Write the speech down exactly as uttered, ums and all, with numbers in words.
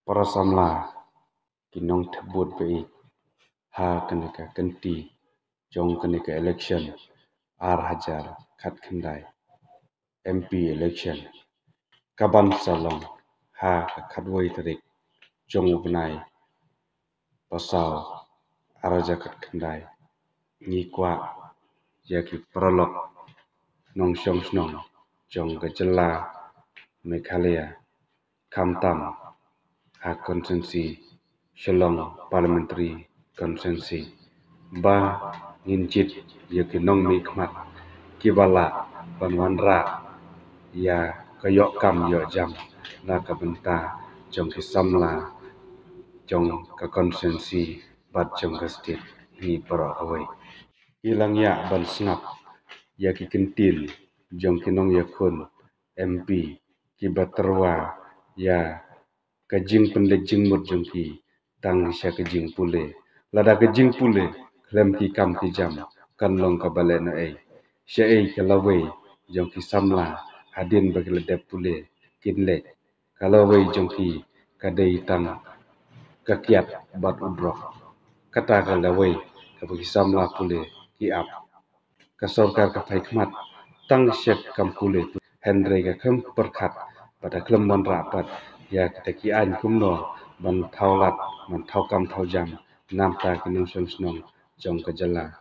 Para samla, ki nongthep vote ba ïeit ha kane ka kynti jong kane ka election ar hajar khatkhyndai, M P election, kaban sa long ha ka khatwei tarik jong u bnai ba saw ar hajar khatkhyndai. Ngi kwah ïa ki paralok nongshong shnong jong ka jylla Meghalaya, khamtam ha constituency Shillong Parliamentary Constituency, ba ngin jied ïa ki nongmihkhmat kiba lah ban wanrah ïa ka ïoh kam ïoh jam na ka bynta jong ki samla jong ka constituency bad jong ka state hi baroh kawei. Ngi la ngiah ban sngap ïa ki kyntien jong ki nongïakhun M P kiba tyrwa ïa ka jingpynleit jingmut jong ki tang sha ka jingpule. Lada ka jingpule khlem ki kam ki jam kan long kaba lehnohei. Shaei ka lawei jong ki samla hadien ba ki la dep pule kin leit? Ka lawei jong ki ka dei tang ka kiad bad u drok. Kata ka lawei kaba ki samla pule ki ap. Ka sorkar ka phai khmat tang sha ka kam pule, hynrei ka khlem pyrkhat bad ka khlem wanrah pat ïa kita ki aiñ kumno ban thaw lad, ban thaw kam thaw jam na ka bynta ki nongshong shnong jong ka jylla.